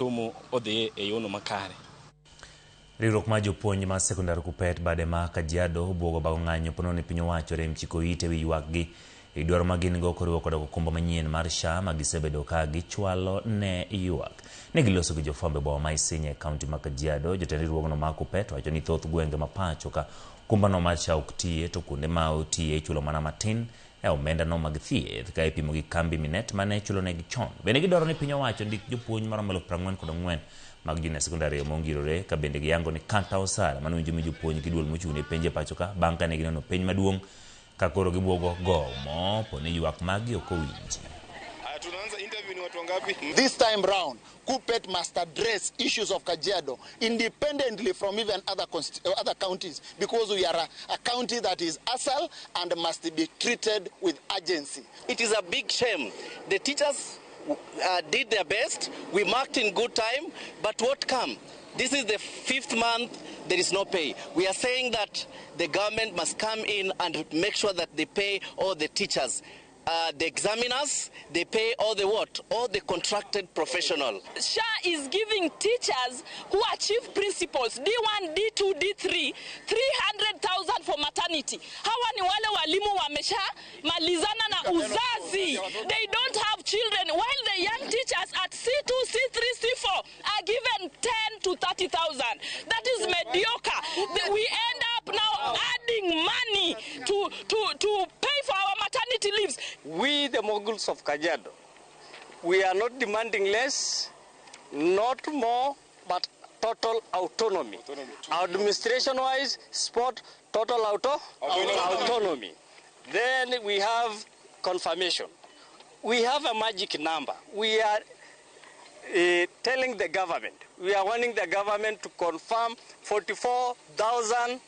Somo odhi e yono makare. Riwruok mar jopuonj mar sekondar KUPPET bade ma Kajiado obuogo bago ng'anyo ponono ni piny owacho rem chiko ite wi ywakgi e dwaro ma gin go koriwo koda okumba manyien mar SHA ma gisebedo ka gichwalo ne ywak. Ne giloso gi jofwambo e boma ma Isinya e kaunti ma Kajiado. Jotend riwruogno mar KUPPET wacho ni thoth gwenge ma pacho ka okumbano mar SHA ok tiye to kuonde ma otiye ichulo mana matin e omenda no mag thieth ka ipimo gi kambi Minet mane chulonegi chon. Bende gidwaro ni piny owacho ndik jopuonj maromo 44,000 mag junior secondary mongirore ka bende giyango ni kata osara mane owinjo mi jopuonj gi duol mochung' ne penj e pacho ka bang' kane gineno penj maduong' ka koro gibuogo gomo po ni ywak maggi ok owinji. Tunaanza interview ni watu wangapi? This time round, KUPPET must address issues of Kajiado independently from even other counties, because we are a county that is ASAL and must be treated with urgency. It is a big shame. The teachers did their best. We marked in good time, but what come? This is the 5th month, there is no pay. We are saying that the government must come in and make sure that they pay all the teachers. The examiners, they pay all the what? All the contracted professional. SHA is giving teachers who achieve principals D1, D2, D3, 300,000 for maternity. Hawa ni wale walimu wamesha malizana na uzazi. They don't have children, while the young teachers at C2, C3, C4 are given 10 to 30,000. That is mediocre. We end up now adding money to pay for our maternity leaves. We, the moguls of Kajiado, we are not demanding less, not more, but total autonomy. Administration-wise, sport, total autonomy. Then we have confirmation. We have a magic number. We are telling the government, we are wanting the government to confirm 44,000